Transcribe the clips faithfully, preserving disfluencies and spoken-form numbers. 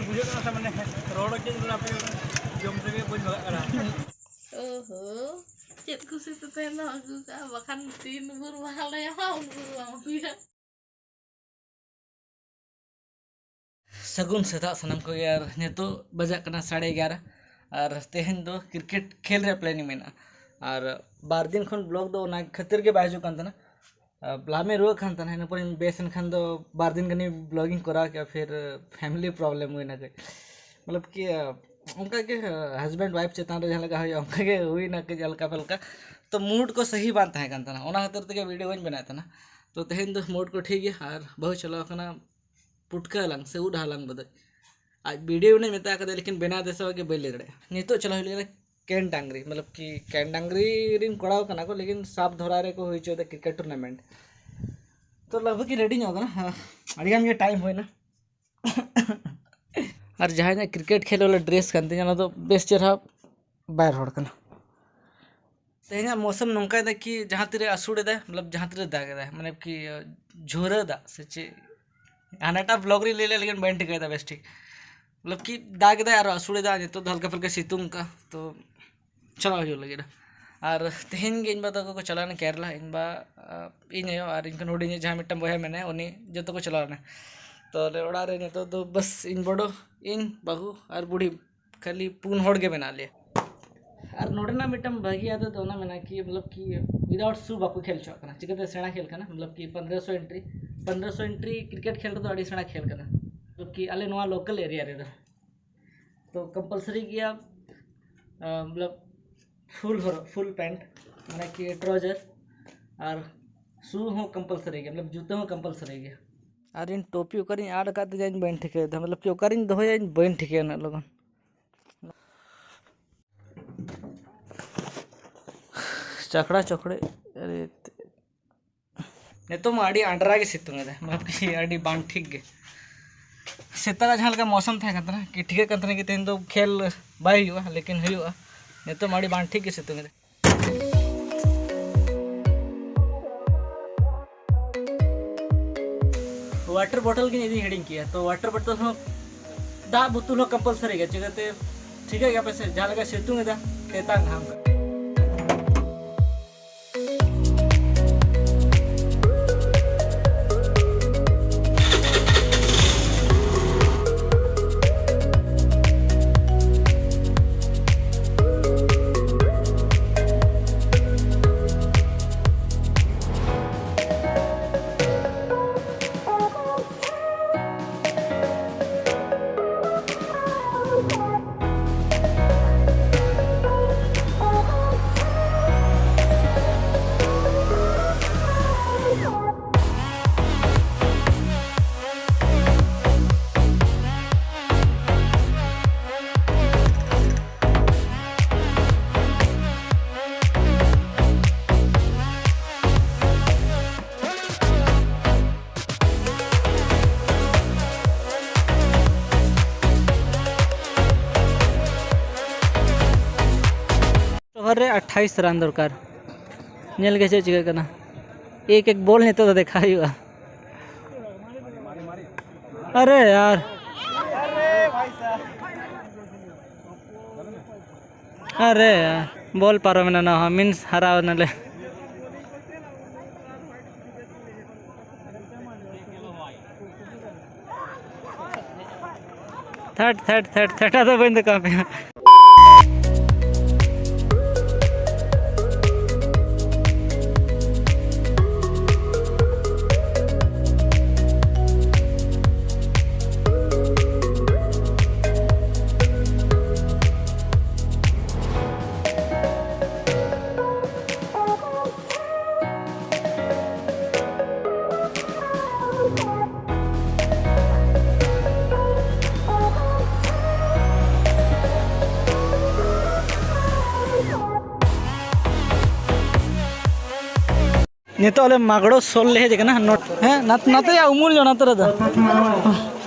ᱵᱩᱡᱷᱟᱹᱜ ᱠᱟᱱᱟ ᱥᱮ, ᱢᱟᱱᱮ ᱨᱚᱲ ᱪᱮᱫ ᱵᱚᱞᱮ ᱟᱯᱮ ᱡᱚᱢ ᱨᱮᱜᱮ ᱵᱟᱹᱧ ᱵᱷᱟᱜᱟᱜ ᱠᱟᱱᱟ᱾ ᱳᱦᱳ, ᱪᱮᱫ ᱠᱩᱥᱤ ᱛᱮ ᱛᱮᱦᱮᱧ ᱫᱚ ᱟᱹᱜᱩ ᱠᱟᱜᱼᱟ, ᱵᱟᱠᱷᱟᱱ ᱛᱤᱱ ᱵᱷᱳᱨ ᱵᱟᱦᱟ ᱞᱮ ᱮᱢᱟ, ᱩᱱ ᱵᱷᱳᱨ ᱵᱟᱢ ᱟᱹᱜᱩᱭᱟ᱾ ᱥᱟᱹᱜᱩᱱ ᱥᱮᱛᱟᱜ ᱥᱟᱱᱟᱢ ᱠᱚᱜᱮ᱾ ᱟᱨ ᱱᱤᱛᱚᱜ ᱵᱟᱡᱟᱜ ᱠᱟᱱᱟ ᱥᱟᱲᱮ ᱮᱜᱟᱨᱚ᱾ ᱟᱨ ᱛᱮᱦᱮᱧ ᱫᱚ ᱠᱨᱤᱠᱮᱴ ᱠᱷᱮᱞ ᱨᱮᱭᱟᱜ ᱯᱞᱮᱱᱤᱝ ᱢᱮᱱᱟᱜᱼᱟ᱾ ᱟᱨ ᱵᱟᱨ ᱫᱤᱱ ᱠᱷᱚᱱ ᱵᱞᱚᱜ ᱫᱚ ᱚᱱᱟ ᱠᱷᱟᱹᱛᱤᱨ ᱜᱮ ᱵᱟᱭ ᱦᱤᱡᱩᱜ ᱠᱟᱱ ᱛᱟᱦᱮᱱᱟ᱾ ᱟᱨ ᱞᱟᱦᱟ ᱢᱮ ᱨᱩᱣᱟᱹᱜ ᱠᱟᱱ ᱛᱟᱦᱮᱱᱟ, ᱤᱱᱟᱹ ᱯᱚᱨᱮᱧ ᱵᱮᱥ ᱮᱱ ᱠᱷᱟᱱ ᱫᱚ ᱵᱟᱨ ᱫᱤᱱ ᱜᱟᱱᱤᱧ ᱵᱞᱚᱜᱤᱝ ᱠᱚᱨᱟᱣ ᱠᱮᱜᱼᱟ, ᱯᱷᱤᱨ ᱯᱷᱮᱢᱤᱞᱤ ᱯᱨᱚᱵᱞᱮᱢ ᱦᱩᱭᱱᱟ ᱠᱟᱹᱡ᱾ ᱢᱚᱛᱞᱚᱵ ᱠᱤ, ᱚᱱᱠᱟ ᱜᱮ ᱦᱟᱥᱵᱮᱱᱰ ᱣᱟᱭᱤᱯ ᱪᱮᱛᱟᱱ ᱨᱮ ᱡᱟᱦᱟᱸ ᱞᱮᱠᱟ ᱦᱩᱭᱩᱜᱼᱟ, ᱚᱱᱠᱟ ᱜᱮ ᱦᱩᱭᱱᱟ ᱠᱟᱹᱡ ᱦᱟᱞᱠᱟ ᱯᱷᱟᱞᱠᱟ᱾ ᱛᱚ ᱢᱩᱰ ᱠᱚ ᱥᱟᱹᱦᱤ ᱵᱟᱝ ᱛᱟᱦᱮᱸ ᱠᱟᱱ ᱛᱟᱦᱮᱱᱟ, ᱚᱱᱟ ᱠᱷᱟᱹᱛᱤᱨ ᱛᱮᱜᱮ ᱵᱷᱤᱰᱤᱭᱳ ᱵᱟᱹᱧ ᱵᱮᱱᱟᱣᱮᱫ ᱛᱟᱦᱮᱱᱟ᱾ ᱛᱚ ᱛᱮᱦᱮᱧ ᱫᱚ ᱢᱩᱰ ᱠᱚ ᱴᱷᱤᱠ ᱜᱮᱭᱟ᱾ ᱟᱨ ᱵᱟᱹᱦᱩ ᱪᱟᱞᱟᱣ ᱠᱟᱱᱟ ᱯᱩᱴᱠᱟᱹ ᱦᱟᱞᱟᱝ ᱥᱮ ᱩᱫ ᱦᱟᱞᱟᱝ ᱵᱚᱫᱚᱡ᱾ ᱟᱡ ᱵᱷᱤᱰᱤᱭᱳ ᱵᱮᱱᱟᱣ ᱢᱮᱛᱟ ᱠᱟᱫᱮᱭᱟ, ᱞᱮᱠᱤᱱ ᱵᱮᱱᱟᱣ ᱫᱮᱥᱟ ᱜᱮ ᱵᱟᱹᱧ ᱞᱟᱹᱭ ᱫᱟᱲᱮᱭᱟᱜᱼᱟ᱾ ᱱᱤᱛᱚᱜ ᱪᱟᱞᱟᱣ ᱦᱩᱭ ᱞᱮᱱᱟ ᱠᱮᱱ ᱰᱟᱝᱨᱤ, ᱢᱚᱛᱞᱚᱵ ᱠᱤ ᱠᱮᱱ ᱰᱟᱝᱨᱤ ᱨᱤᱱ ᱠᱚᱲᱟᱣ ᱠᱟᱱᱟ ᱠᱚ, ᱞᱮᱠᱤᱱ ᱥᱟᱯ ᱫᱷᱚᱨᱟ ᱨᱮᱠᱚ ᱦᱩᱭ ᱦᱚᱪᱚᱭᱮᱫᱟ ᱠᱨᱤᱠᱮᱴ ᱴᱩᱨᱱᱟᱢᱮᱱᱴ᱾ ᱛᱚ ᱞᱟᱜᱽ ᱵᱷᱟᱜᱽ ᱨᱮᱰᱤ ᱧᱚᱜ ᱠᱟᱱᱟ᱾ ᱦᱮᱸ, ᱟᱹᱰᱤ ᱜᱟᱱ ᱜᱮ ᱴᱟᱭᱤᱢ ᱦᱩᱭᱱᱟ᱾ ᱟᱨ ᱡᱟᱦᱟᱸᱭ ᱠᱨᱤᱠᱮᱴ ᱠᱷᱮᱞ ᱣᱟᱞᱟ ᱰᱨᱮᱥ ᱠᱟᱱ ᱛᱤᱧᱟ, ᱚᱱᱟ ᱫᱚ ᱵᱮᱥ ᱪᱮᱦᱨᱟ ᱵᱟᱭ ᱨᱚᱲ ᱠᱟᱱᱟ᱾ ᱛᱮᱦᱮᱧᱟᱜ ᱢᱳᱥᱚᱢ ᱱᱚᱝᱠᱟᱭ ᱫᱟ ᱠᱤ ᱡᱟᱦᱟᱸ ᱛᱤᱨᱮ ᱟᱹᱥᱩᱲ ᱮᱫᱟᱭ, ᱢᱚᱛᱞᱚᱵ ᱡᱟᱦᱟᱸ ᱛᱤᱨᱮ ᱫᱟᱜ ᱮᱫᱟᱭ, ᱢᱟᱱᱮ ᱠᱤ ᱡᱷᱩᱨᱟᱹ ᱫᱟᱜ ᱥᱮ ᱪᱮᱫ? ᱦᱟᱱᱟᱴᱟᱜ ᱵᱞᱚᱜ ᱨᱮ ᱞᱟᱹᱭ ᱞᱮᱫ, ᱞᱮᱠᱤᱱ ᱵᱟᱹᱧ ᱴᱷᱤᱠᱟᱹᱭᱮᱫᱟ ᱵᱮᱥ ᱴᱷᱤᱠ᱾ ᱢᱚᱛᱞᱚᱵ ᱠᱤ ᱫᱟᱜ ᱮᱫᱟᱭ ᱟᱨ ᱟᱹᱥᱩᱲ ᱮᱫᱟ, ᱱᱤᱛᱚᱜ ᱫᱚ ᱦᱟᱞᱠᱟ ᱯᱷᱟᱞᱠᱟ ᱥᱤᱛᱩᱝ ᱠᱟ᱾ ᱛᱚ ᱪᱟᱞᱟᱣ ᱦᱩᱭᱩᱜ ᱞᱟᱹᱜᱤᱫ᱾ ᱟᱨ ᱛᱮᱦᱮᱧ ᱜᱮ ᱤᱧ ᱵᱟ ᱛᱟᱠᱚ ᱠᱚ ᱪᱟᱞᱟᱣ ᱮᱱᱟ ᱠᱮᱨᱞᱟ᱾ ᱤᱧ ᱵᱟ, ᱤᱧ ᱟᱭᱳ ᱟᱨ ᱤᱧ ᱠᱷᱚᱱ ᱦᱩᱰᱤᱧ ᱡᱟᱦᱟᱸᱭ ᱢᱤᱫᱴᱟᱝ ᱵᱚᱭᱦᱟ ᱢᱮᱱᱟᱭᱟ, ᱩᱱᱤ, ᱡᱚᱛᱚ ᱠᱚ ᱪᱟᱞᱟᱣ ᱮᱱᱟ᱾ ᱛᱚ ᱟᱞᱮ ᱚᱲᱟᱜ ᱨᱮ ᱱᱤᱛᱚᱜ ᱫᱚ ᱵᱟᱥ ᱤᱧ ᱵᱚᱰᱚ, ᱤᱧ, ᱵᱟᱹᱦᱩ ᱟᱨ ᱵᱩᱰᱷᱤ, ᱠᱷᱟᱹᱞᱤ ᱯᱩᱱ ᱦᱚᱲ ᱜᱮ ᱢᱮᱱᱟᱜ ᱞᱮᱭᱟ᱾ ᱟᱨ ᱱᱚᱰᱮᱱᱟᱜ ᱢᱤᱫᱴᱟᱝ ᱵᱷᱟᱹᱜᱤ ᱟᱫᱚ ᱫᱚ ᱚᱱᱟ ᱢᱮᱱᱟᱜᱼᱟ ᱠᱤ, ᱢᱚᱛᱞᱚᱵ ᱠᱤ without shoe ᱵᱟᱠᱚ ᱠᱷᱮᱞ ᱦᱚᱪᱚᱣᱟᱜ ᱠᱟᱱᱟ᱾ ᱪᱤᱠᱟᱹᱛᱮ ᱥᱮᱬᱟ ᱠᱷᱮᱞ ᱠᱟᱱᱟ, ᱢᱚᱛᱞᱚᱵ ᱠᱤ ᱯᱚᱱᱫᱽᱨᱚᱥᱚ ᱮᱱᱴᱨᱤ, ᱯᱚᱱᱫᱽᱨᱚᱥᱚ ᱮᱱᱴᱨᱤ ᱠᱨᱤᱠᱮᱴ ᱠᱷᱮᱞ ᱨᱮᱫᱚ ᱟᱹᱰᱤ ᱥᱮᱬᱟ ᱠᱷᱮᱞ ᱠᱟᱱᱟ, ᱢᱚᱛᱞᱚᱵ ᱠᱤ ᱟᱞᱮ ᱱᱚᱣᱟ ᱞᱳᱠᱟᱞ ᱮᱨᱤᱭᱟ ᱨᱮᱫᱚ᱾ ᱛᱚ ᱠᱚᱢᱯᱟᱞᱥᱟᱨᱤ ᱜᱮᱭᱟ, ᱟᱸ, ᱢᱚᱛᱞᱚᱵ ᱯᱷᱩᱞ ᱦᱚᱨᱚᱜ, ᱯᱷᱩᱞ ᱯᱮᱱᱴ, ᱢᱟᱱᱮ ᱠᱤ ᱴᱨᱟᱣᱡᱟᱨ, ᱟᱨ ᱥᱩ ᱦᱚᱸ ᱠᱚᱢᱯᱟᱞᱥᱟᱨᱤ ᱜᱮᱭᱟ, ᱢᱚᱛᱞᱚᱵ ᱡᱩᱛᱟᱹ ᱦᱚᱸ ᱠᱚᱢᱯᱟᱞᱥᱟᱨᱤ ᱜᱮᱭᱟ᱾ ᱟᱨ ᱤᱧ ᱴᱳᱯᱤ ᱚᱠᱟᱨᱤᱧ ᱟᱫ ᱟᱠᱟᱫ ᱛᱤᱧᱟ ᱤᱧ ᱵᱟᱹᱧ ᱴᱷᱤᱠᱟᱹᱭᱮᱫᱟ, ᱢᱚᱛᱞᱚᱵ ᱠᱤ ᱚᱠᱟᱨᱤᱧ ᱫᱚᱦᱚᱭᱟ ᱤᱧ ᱵᱟᱹᱧ ᱴᱷᱤᱠᱟᱹᱭᱟ ᱩᱱᱟᱹᱜ ᱞᱚᱜᱚᱱ᱾ ᱪᱟᱠᱲᱟ ᱪᱚᱠᱲᱮ, ᱟᱨᱮ ᱱᱤᱛᱚᱜ ᱢᱟ ᱟᱹᱰᱤ ᱟᱸᱰᱨᱟ ᱜᱮ ᱥᱤᱛᱩᱝ ᱮᱫᱟ, ᱢᱚᱛᱞᱚᱵ ᱠᱤ ᱟᱹᱰᱤ ᱵᱟᱝ ᱴᱷᱤᱠ ᱜᱮ᱾ ᱥᱮᱛᱟᱜ ᱨᱮ ᱡᱟᱦᱟᱸ ᱞᱮᱠᱟ ᱢᱳᱥᱚᱢ ᱛᱟᱦᱮᱸ ᱠᱟᱱ ᱛᱟᱦᱮᱱᱟ, ᱠᱤ ᱴᱷᱤᱠᱟᱹᱜ ᱠᱟᱱ ᱛᱟᱦᱮᱱᱟ ᱠᱤ ᱛᱮᱦᱮᱧ ᱫᱚ ᱠᱷᱮᱞ ᱵᱟᱭ ᱦᱩᱭᱩᱜᱼᱟ, ᱞᱮᱠᱤᱱ ᱦᱩᱭᱩᱜᱼᱟ᱾ ᱱᱤᱛᱚᱜ ᱢᱟ ᱟᱹᱰᱤ ᱵᱟᱝ ᱴᱷᱤᱠ ᱜᱮ ᱥᱤᱛᱩᱝ ᱮᱫᱟ᱾ ᱣᱟᱴᱟᱨ ᱵᱚᱴᱚᱞ ᱜᱤᱧ ᱤᱫᱤ ᱦᱤᱲᱤᱧ ᱠᱮᱜᱼᱟ, ᱛᱚ ᱣᱟᱴᱟᱨ ᱵᱚᱴᱚᱞ ᱦᱚᱸ ᱫᱟᱜ ᱵᱳᱛᱳᱞ ᱦᱚᱸ ᱠᱚᱢᱯᱟᱞᱥᱟᱨᱤ ᱜᱮ, ᱪᱤᱠᱟᱹᱛᱮ ᱴᱷᱤᱠᱟᱹᱭ ᱜᱮᱭᱟ ᱯᱮ ᱥᱮ, ᱡᱟᱦᱟᱸ ᱞᱮᱠᱟ ᱥᱤᱛᱩᱝ ᱮᱫᱟ, ᱛᱮᱛᱟᱝ ᱦᱟᱢ᱾ ᱳᱵᱷᱟᱨ ᱨᱮ ᱟᱴᱷᱟᱭᱤᱥ ᱨᱟᱱ ᱫᱚᱨᱠᱟᱨ᱾ ᱧᱮᱞ ᱜᱮ ᱪᱮᱫ ᱪᱤᱠᱟᱹᱜ ᱠᱟᱱᱟ, ᱮᱠ ᱮᱠ ᱵᱚᱞ ᱱᱤᱛᱚᱜ ᱫᱚ ᱫᱮᱠᱷᱟ ᱦᱩᱭᱩᱜᱼᱟ᱾ ᱟᱨᱮ ᱭᱟᱨ, ᱟᱨᱮ ᱭᱟᱨ, ᱵᱚᱞ ᱯᱟᱨᱚᱢᱮᱱᱟ, ᱱᱚᱣᱟ ᱦᱚᱸ ᱢᱤᱱᱥ ᱦᱟᱨᱟᱣ ᱮᱱᱟᱞᱮ᱾ ᱛᱷᱟᱴ, ᱛᱷᱟᱴ, ᱛᱷᱟᱴ, ᱛᱷᱟᱴ, ᱟᱫᱚ ᱵᱟᱹᱧ ᱫᱮᱠᱷᱟᱣ ᱯᱮᱭᱟ᱾ ᱱᱤᱛᱚᱜ ᱟᱞᱮ ᱢᱟᱜᱽᱲᱳ ᱥᱳᱞ ᱞᱮ ᱦᱮᱡ ᱟᱠᱟᱱᱟ᱾ ᱱᱚᱛ-, ᱦᱮᱸ, ᱱᱟᱛ-, ᱱᱟᱛᱮ ᱭᱟ ᱩᱢᱩᱞ ᱧᱚᱜ, ᱱᱟᱛᱮ ᱨᱮᱫᱚ᱾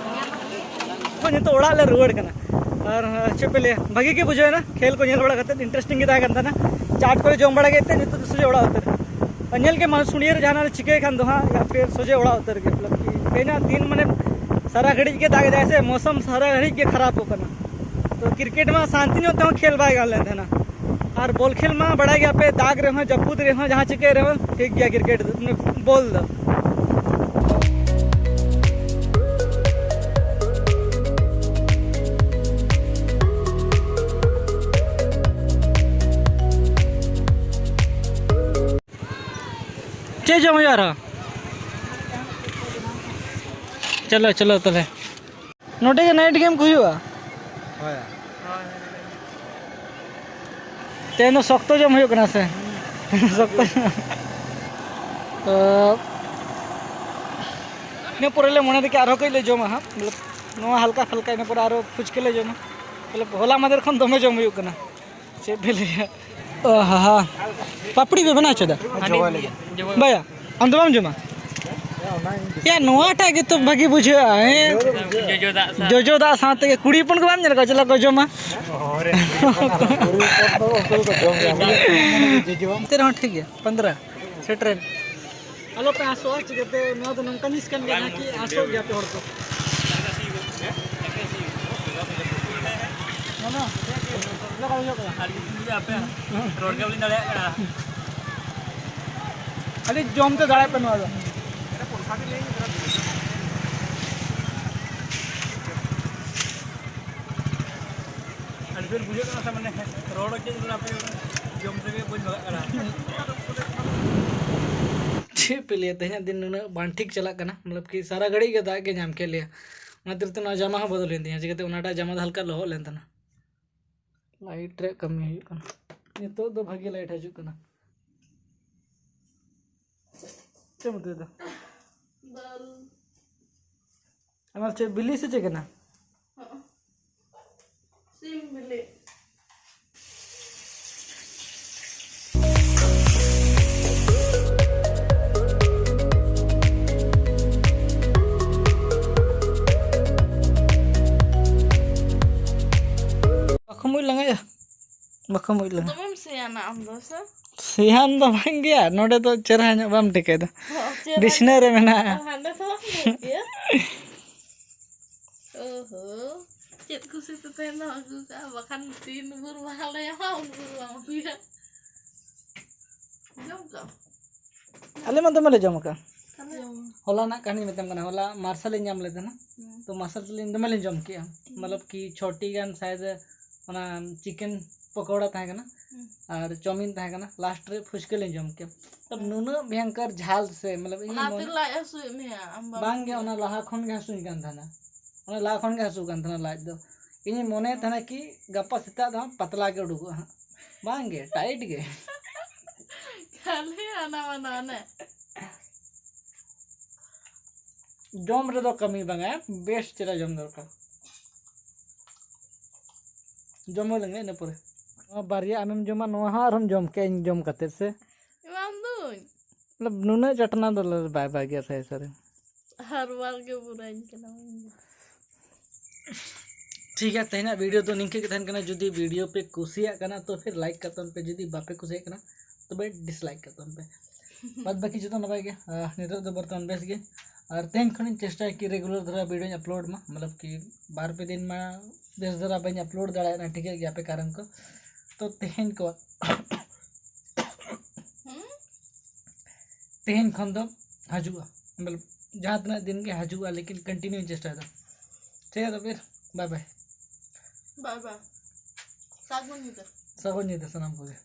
ᱛᱚ ᱱᱤᱛᱚᱜ ᱚᱲᱟᱜ ᱞᱮ ᱨᱩᱣᱟᱹᱲ ᱠᱟᱱᱟ᱾ ᱟᱨ, ᱟᱨ ᱪᱮᱫ ᱯᱮ ᱞᱟᱹᱭᱟ, ᱵᱷᱟᱹᱜᱤ ᱜᱮ ᱵᱩᱡᱷᱟᱹᱣ ᱮᱱᱟ ᱠᱷᱮᱞ ᱠᱚ ᱧᱮᱞ ᱵᱟᱲᱟ ᱠᱟᱛᱮᱫ, interesting ᱜᱮ ᱛᱟᱦᱮᱸ ᱠᱟᱱ ᱛᱟᱦᱮᱱᱟ᱾ ᱪᱟᱴ ᱠᱚᱞᱮ ᱡᱚᱢ ᱵᱟᱲᱟ ᱠᱮᱫ ᱛᱮ ᱱᱤᱛᱚᱜ ᱫᱚ ᱥᱚᱡᱷᱮ ᱚᱲᱟᱜ ᱩᱛᱟᱹᱨ᱾ ᱟᱨ ᱧᱮᱞ ᱜᱮ ᱢᱟ, ᱥᱩᱲᱤᱭᱟᱹ ᱨᱮ ᱡᱟᱦᱟᱱᱟᱜ ᱞᱮ ᱪᱤᱠᱟᱹᱭ ᱠᱷᱟᱱ ᱫᱚ ᱦᱟᱸᱜ, ᱭᱟ ᱯᱷᱤᱨ ᱥᱚᱡᱷᱮ ᱚᱲᱟᱜ ᱩᱛᱟᱹᱨ ᱜᱮ, ᱢᱚᱛᱞᱚᱵ ᱠᱤ ᱛᱮᱦᱮᱧᱟᱜ ᱫᱤᱱ ᱢᱟᱱᱮ ᱥᱟᱨᱟ ᱜᱷᱟᱹᱲᱤᱡ ᱜᱮ ᱫᱟᱜ ᱮᱫᱟᱭ ᱥᱮ, ᱢᱳᱥᱚᱢ ᱥᱟᱨᱟ ᱜᱷᱟᱹᱲᱤᱡ ᱜᱮ ᱠᱷᱟᱨᱟᱯᱚᱜ ᱠᱟᱱᱟ᱾ ᱛᱚ ᱠᱨᱤᱠᱮᱴ ᱢᱟ ᱥᱟᱱᱛᱤ ᱧᱚᱜ ᱛᱮᱦᱚᱸ ᱠᱷᱮᱞ ᱵᱟᱭ ᱜᱟᱱ ᱞᱮᱱ ᱛᱟᱦᱮᱱᱟ᱾ ᱟᱨ ᱵᱚᱞ ᱠᱷᱮᱞ ᱢᱟ ᱵᱟᱲᱟᱭ ᱜᱮᱭᱟᱯᱮ, ᱫᱟᱜ ᱨᱮᱦᱚᱸ, ᱡᱟᱹᱯᱩᱫ ᱨᱮᱦᱚᱸ, ᱡᱟᱦᱟᱸ ᱪᱤᱠᱟᱹᱭ ᱨᱮᱦᱚᱸ ᱴᱷᱤᱠ ᱜᱮᱭᱟ ᱠᱨᱤᱠᱮᱴ ᱫᱚ, ᱢᱟᱱᱮ ᱵᱚᱞ ᱫᱚ᱾ ᱪᱮᱫ ᱡᱚᱢ ᱦᱩᱭᱩᱜᱼᱟ ᱟᱨᱦᱚᱸ? ᱪᱚᱞᱚ, ᱪᱚᱞᱚ ᱛᱚᱵᱮ᱾ ᱱᱚᱰᱮ ᱜᱮ ᱱᱟᱭᱤᱴ ᱜᱮᱢ ᱠᱚ ᱦᱩᱭᱩᱜᱼᱟ? ᱦᱳᱭ᱾ ᱛᱮᱦᱮᱧ ᱫᱚ ᱥᱚᱠᱛᱚ ᱡᱚᱢ ᱦᱩᱭᱩᱜ ᱠᱟᱱᱟ ᱥᱮ? ᱥᱚᱠᱛᱚ ᱡᱚᱢ᱾ ᱛᱚ, ᱤᱱᱟᱹ ᱯᱚᱨᱮ ᱞᱮ ᱢᱚᱱᱮ ᱫᱟ ᱠᱤ ᱟᱨᱦᱚᱸ ᱠᱟᱹᱡ ᱞᱮ ᱡᱚᱢᱟ ᱦᱟᱸᱜ, ᱢᱚᱛᱞᱚᱵ, ᱱᱚᱣᱟ ᱦᱟᱞᱠᱟ ᱯᱷᱟᱞᱠᱟ, ᱤᱱᱟᱹ ᱯᱚᱨᱮ ᱟᱨᱦᱚᱸ ᱯᱷᱩᱪᱠᱟᱹ ᱞᱮ ᱡᱚᱢᱟ᱾ ᱢᱚᱛᱞᱚᱵ, ᱦᱚᱞᱟ ᱢᱟᱫᱷᱮᱨ ᱠᱷᱚᱱ ᱫᱚᱢᱮ ᱡᱚᱢ ᱦᱩᱭᱩᱜ ᱠᱟᱱᱟ᱾ ᱪᱮᱫ ᱯᱮ ᱞᱟᱹᱭᱟ? ᱚ ᱦᱟ ᱦᱟ᱾ ᱯᱟᱯᱲᱤ ᱯᱮ ᱵᱮᱱᱟᱣ ᱦᱚᱪᱚᱭᱮᱫᱟ? ᱦᱟᱹᱱᱤ ᱡᱚᱜᱟᱭ ᱞᱟᱹᱜᱤᱫ᱾ ᱵᱟᱭᱟ, ᱟᱢ ᱫᱚ ᱵᱟᱢ ᱡᱚᱢᱟ? ᱭᱟ, ᱱᱚᱣᱟᱴᱟᱜ ᱜᱮᱛᱚ ᱵᱷᱟᱹᱜᱤ ᱵᱩᱡᱷᱟᱹᱜᱼᱟ, ᱦᱮᱸ? ᱡᱚᱡᱚ ᱫᱟᱜ ᱥᱟᱶ᱾ ᱡᱚᱡᱚ ᱫᱟᱜ ᱥᱟᱶ ᱛᱮᱜᱮ ᱠᱩᱲᱤ ᱦᱚᱯᱚᱱ ᱠᱚ ᱵᱟᱢ ᱧᱮᱞ ᱠᱚᱣᱟ ᱪᱮᱫ ᱞᱮᱠᱟ ᱠᱚ ᱡᱚᱢᱟ? ᱠᱩᱲᱤ ᱦᱚᱯᱚᱱ ᱫᱚ ᱩᱱᱠᱩ ᱫᱚᱠᱚ ᱡᱚᱢ ᱜᱮᱭᱟ᱾ ᱮᱱᱛᱮ ᱨᱮᱦᱚᱸ ᱴᱷᱤᱠ ᱜᱮᱭᱟ, ᱯᱚᱱᱫᱽᱨᱚ ᱥᱮᱴᱨᱮᱱ᱾ ᱟᱞᱚ ᱯᱮ ᱟᱸᱥᱚᱜᱼᱟ, ᱪᱤᱠᱟᱹᱛᱮ ᱱᱚᱣᱟ ᱫᱚ ᱱᱚᱝᱠᱟᱱ ᱡᱤᱱᱤᱥ ᱠᱟᱱ ᱜᱮᱭᱟ ᱡᱟᱦᱟᱸ ᱠᱤ ᱟᱸᱥᱚᱜ ᱜᱮᱭᱟ ᱯᱮ ᱦᱚᱲ ᱠᱚ᱾ ᱢᱟᱢᱟ, ᱚᱱᱟ ᱠᱟᱹᱢᱤ ᱦᱩᱭᱩᱜ ᱠᱟᱱᱟ᱾ ᱟᱹᱰᱤ ᱠᱤᱪᱷᱩ ᱵᱩᱡᱷᱟᱹᱜᱼᱟ ᱟᱯᱮ, ᱨᱚᱲ ᱜᱮ ᱵᱟᱹᱞᱤᱧ ᱫᱟᱲᱮᱭᱟᱜ ᱠᱟᱱᱟ᱾ ᱠᱷᱟᱹᱞᱤ ᱡᱚᱢ ᱛᱮ ᱫᱟᱲᱮᱭᱟᱜ ᱯᱮ ᱱᱚᱣᱟ ᱫᱚ᱾ ᱟᱹᱰᱤ ᱡᱳᱨ ᱵᱩᱡᱷᱟᱹᱜ ᱠᱟᱱᱟ ᱥᱮ, ᱢᱟᱱᱮ, ᱨᱚᱲ ᱪᱮᱫ ᱵᱚᱞᱮ ᱟᱯᱮ ᱡᱚᱢ ᱛᱮᱜᱮ ᱵᱟᱹᱧ ᱵᱷᱟᱜᱟᱜ ᱠᱟᱱᱟ᱾ ᱪᱮᱫ ᱯᱮ ᱞᱟᱹᱭᱟ, ᱛᱮᱦᱮᱧᱟᱜ ᱫᱤᱱ ᱱᱩᱱᱟᱹᱜ ᱵᱟᱝ ᱴᱷᱤᱠ ᱪᱟᱞᱟᱜ ᱠᱟᱱᱟ, ᱢᱚᱛᱞᱚᱵ ᱠᱤ ᱥᱟᱨᱟ ᱜᱷᱟᱹᱲᱤᱡ ᱜᱮ ᱫᱟᱜ ᱜᱮ ᱧᱟᱢ ᱠᱮᱫ ᱞᱮᱭᱟ᱾ ᱚᱱᱟ ᱠᱷᱟᱹᱛᱤᱨ ᱛᱮ ᱱᱚᱣᱟ ᱡᱟᱢᱟ ᱦᱚᱸ ᱵᱚᱫᱚᱞ ᱦᱩᱭᱮᱱ ᱛᱤᱧᱟ, ᱪᱤᱠᱟᱹᱛᱮ ᱚᱱᱟᱴᱟᱜ ᱡᱟᱢᱟ ᱫᱚ ᱦᱟᱞᱠᱟ ᱞᱚᱦᱚᱫ ᱞᱮᱱ ᱛᱟᱦᱮᱱᱟ᱾ ᱞᱟᱭᱤᱴ ᱨᱮᱭᱟᱜ ᱠᱟᱹᱢᱤ ᱦᱩᱭᱩᱜ ᱠᱟᱱᱟ᱾ ᱱᱤᱛᱚᱜ ᱫᱚ ᱵᱷᱟᱜᱮ ᱞᱟᱭᱤᱴ ᱦᱤᱡᱩᱜ ᱠᱟᱱᱟ᱾ ᱪᱮᱫ ᱮᱢ ᱩᱛᱩᱭᱮᱫᱟ? ᱫᱟᱹᱞ᱾ ᱚᱱᱟ ᱪᱮᱫ ᱵᱤᱞᱤ ᱥᱮ ᱪᱮᱫ ᱠᱟᱱᱟ? ᱦᱚᱸ᱾ ᱥᱤᱢ ᱵᱤᱞᱤ᱾ ᱵᱟᱠᱚ ᱢᱩᱡ ᱞᱟᱸᱜᱟᱭᱟ? ᱵᱟᱠᱚ ᱢᱩᱡ ᱞᱟᱸᱜᱟ᱾ ᱫᱚᱢᱮᱢ ᱥᱮᱭᱟᱱᱟ ᱟᱢ ᱫᱚ ᱥᱮ? ᱥᱮᱭᱟᱱ ᱫᱚ ᱵᱟᱝ ᱜᱮᱭᱟ, ᱱᱚᱰᱮ ᱫᱚ ᱪᱮᱦᱨᱟ ᱧᱚᱜ ᱵᱟᱢ ᱴᱷᱤᱠᱟᱹᱭᱮᱫᱟ᱾ ᱦᱚᱸ, ᱪᱮᱦᱨᱟ ᱵᱤᱪᱷᱱᱟᱹ ᱧᱚᱜ᱾ ᱨᱮ ᱢᱮᱱᱟᱜᱼᱟ᱾ ᱚ, ᱦᱟᱸᱰᱮ ᱫᱚ ᱵᱟᱢ ᱫᱩᱲᱩᱵ ᱜᱮᱭᱟ? ᱚᱦᱚ, ᱪᱮᱫ ᱠᱩᱥᱤ ᱛᱮ ᱛᱮᱦᱮᱧ ᱫᱚ ᱟᱹᱜᱩ ᱠᱟᱜᱼᱟ, ᱵᱟᱠᱷᱟᱱ ᱛᱤᱱ ᱵᱷᱳᱨ ᱵᱟᱦᱟ ᱞᱮ ᱧᱟᱢᱟ, ᱩᱱ ᱵᱷᱳᱨ ᱵᱟᱢ ᱟᱹᱜᱩᱭᱟ᱾ ᱡᱚᱢ ᱠᱟᱜ ᱟᱞᱮ ᱢᱟ ᱫᱚᱢᱮ ᱞᱮ ᱡᱚᱢ ᱟᱠᱟᱫ᱾ ᱦᱚᱞᱟᱱᱟᱜ ᱠᱟᱹᱦᱱᱤ ᱢᱮᱛᱟᱢ ᱠᱟᱱᱟ, ᱦᱚᱞᱟ ᱢᱟᱨᱥᱟᱞ ᱤᱧ ᱧᱟᱢ ᱞᱮᱫ ᱛᱟᱦᱮᱱᱟ᱾ ᱛᱚ ᱢᱟᱨᱥᱟᱞ ᱛᱮᱞᱤᱧ ᱫᱚᱢᱮ ᱞᱤᱧ ᱡᱚᱢ ᱠᱮᱜᱼᱟ᱾ ᱢᱚᱛᱞᱚᱵ ᱠᱤ ᱪᱷᱚᱴᱤ ᱜᱟᱱ ᱥᱟᱭᱮᱫ ᱚᱱᱟ ᱪᱤᱠᱮᱱ ᱯᱚᱠᱚᱲᱟ ᱛᱟᱦᱮᱸ ᱠᱟᱱᱟ ᱟᱨ ᱪᱟᱣᱢᱤᱱ ᱛᱟᱦᱮᱸ ᱠᱟᱱᱟ, ᱞᱟᱥᱴ ᱨᱮ ᱯᱷᱩᱪᱠᱟᱹ ᱞᱤᱧ ᱡᱚᱢ ᱠᱮᱜᱼᱟ᱾ ᱛᱚ ᱱᱩᱱᱟᱹᱜ ᱵᱷᱚᱭᱚᱝᱠᱚᱨ ᱡᱷᱟᱞ ᱥᱮ, ᱢᱚᱛᱞᱚᱵ ᱤᱧ ᱚᱱᱟᱛᱮ ᱢᱚᱱᱮ ᱞᱟᱡ ᱦᱟᱹᱥᱩᱭᱮᱫ ᱢᱮᱭᱟ ᱟᱢ ᱵᱟᱢ ᱵᱟᱝ ᱜᱮ, ᱵᱩᱡᱷᱟᱹᱣᱟ? ᱚᱱᱟ ᱞᱟᱦᱟ ᱠᱷᱚᱱ ᱜᱮ ᱦᱟᱹᱥᱩᱧ ᱠᱟᱱ ᱛᱟᱦᱮᱱᱟ, ᱚᱱᱟ ᱞᱟᱦᱟ ᱠᱷᱚᱱ ᱜᱮ ᱦᱟᱹᱥᱩ ᱠᱟᱱ ᱛᱟᱦᱮᱱᱟ ᱞᱟᱡ ᱫᱚ᱾ ᱤᱧᱤᱧ ᱢᱚᱱᱮᱭᱮᱫ ᱛᱟᱦᱮᱱᱟ ᱠᱤ ᱜᱟᱯᱟ ᱥᱮᱛᱟᱜ ᱫᱚ ᱦᱟᱸᱜ ᱯᱟᱛᱞᱟ ᱜᱮ ᱩᱰᱩᱠᱚᱜᱼᱟ ᱦᱟᱸᱜ, ᱵᱟᱝ ᱜᱮ, ᱴᱟᱭᱤᱴ ᱜᱮ᱾ ᱠᱷᱟᱹᱞᱤ ᱦᱟᱱᱟ ᱢᱟᱱᱟ ᱚᱱᱮ᱾ ᱡᱚᱢ ᱨᱮᱫᱚ ᱠᱟᱹᱢᱤ ᱵᱟᱝᱟ, ᱵᱮᱥ ᱪᱮᱦᱨᱟ ᱡᱚᱢ ᱫᱚᱨᱠᱟᱨ᱾ ᱡᱚᱢ ᱦᱩᱭ ᱞᱮᱱᱜᱮ ᱤᱱᱟᱹ ᱯᱚᱨᱮ᱾ ᱱᱚᱣᱟ ᱵᱟᱨᱭᱟ ᱟᱢᱮᱢ ᱡᱚᱢᱟ, ᱱᱚᱣᱟ ᱦᱚᱸ ᱟᱨᱦᱚᱸᱢ ᱡᱚᱢ ᱠᱮᱜᱼᱟ ᱤᱧ ᱡᱚᱢ ᱠᱟᱛᱮᱫ ᱥᱮ? ᱮᱢᱟᱢ ᱫᱩᱧ᱾ ᱢᱚᱛᱞᱚᱵ ᱱᱩᱱᱟᱹᱜ ᱪᱟᱴᱱᱟ ᱫᱚ ᱵᱟᱭ ᱵᱷᱟᱜᱮᱭᱟ ᱥᱟᱹᱨᱤ ᱥᱟᱹᱨᱤ᱾ ᱦᱟᱨ ᱵᱟᱨ ᱜᱮ ᱵᱩᱨᱟᱹᱧ ᱠᱟᱱᱟ᱾ ᱴᱷᱤᱠ ᱜᱮᱭᱟ, ᱛᱮᱦᱮᱧᱟᱜ ᱵᱷᱤᱰᱤᱭᱳ ᱫᱚ ᱱᱤᱝᱠᱟᱹ ᱜᱮ ᱛᱟᱦᱮᱱ ᱠᱟᱱᱟ᱾ ᱡᱩᱫᱤ ᱵᱷᱤᱰᱤᱭᱳ ᱯᱮ ᱠᱩᱥᱤᱭᱟᱜ ᱠᱟᱱᱟ ᱛᱚ ᱯᱷᱤᱨ ᱞᱟᱭᱤᱠ ᱠᱟᱜ ᱛᱟᱵᱚᱱ ᱯᱮ, ᱡᱩᱫᱤ ᱵᱟᱯᱮ ᱠᱩᱥᱤᱭᱟᱜ ᱠᱟᱱᱟ ᱛᱚᱵᱮ ᱰᱤᱥᱞᱟᱭᱤᱠ ᱠᱟᱜ ᱛᱟᱵᱚᱱ ᱯᱮ᱾ ᱵᱟᱫ ᱵᱟᱹᱠᱤ ᱡᱚᱛᱚ ᱱᱟᱯᱟᱭ ᱜᱮ᱾ ᱟᱨ ᱱᱤᱛᱚᱜ ᱫᱚ ᱵᱚᱨᱛᱚᱢᱟᱱ ᱵᱮᱥ ᱜᱮ᱾ ᱟᱨ ᱛᱮᱦᱮᱧ ᱠᱷᱚᱱᱤᱧ ᱪᱮᱥᱴᱟᱭᱟ ᱠᱤ ᱨᱮᱜᱩᱞᱟᱨ ᱫᱷᱟᱨᱟ ᱵᱷᱤᱰᱤᱭᱳᱧ ᱟᱯᱞᱳᱰ ᱢᱟ, ᱢᱚᱛᱞᱚᱵ ᱠᱤ ᱵᱟᱨ ᱯᱮ ᱫᱤᱱ ᱢᱟ ᱵᱮᱥ ᱫᱷᱟᱨᱟ ᱵᱟᱹᱧ ᱟᱯᱞᱳᱰ ᱫᱟᱲᱮᱭᱟᱜᱼᱟ, ᱴᱷᱤᱠᱟᱹᱭ ᱜᱮᱭᱟ ᱯᱮ ᱠᱟᱨᱚᱱ ᱠᱚ᱾ ᱛᱚ ᱛᱮᱦᱮᱧ ᱠᱚ ᱛᱮᱦᱮᱧ ᱠᱷᱚᱱ ᱫᱚ ᱦᱤᱡᱩᱜᱼᱟ, ᱢᱚᱛᱞᱚᱵ ᱡᱟᱦᱟᱸ ᱛᱤᱱᱟᱹᱜ ᱫᱤᱱ ᱜᱮ ᱦᱤᱡᱩᱜᱼᱟ, ᱞᱮᱠᱤᱱ ᱠᱚᱱᱴᱤᱱᱤᱭᱩ ᱪᱮᱥᱴᱟᱭᱮᱫᱟ᱾ ᱴᱷᱤᱠ ᱜᱮᱭᱟ, ᱛᱚ ᱯᱷᱤᱨ ᱵᱟᱭ ᱵᱟᱭ᱾ ᱵᱟᱭ ᱵᱟᱭ᱾ ᱥᱟᱹᱜᱩᱱ ᱧᱤᱫᱟᱹ᱾ ᱥᱟᱹᱜᱩᱱ ᱧᱤᱫᱟᱹ ᱥᱟᱱᱟᱢ ᱠᱚᱜᱮ᱾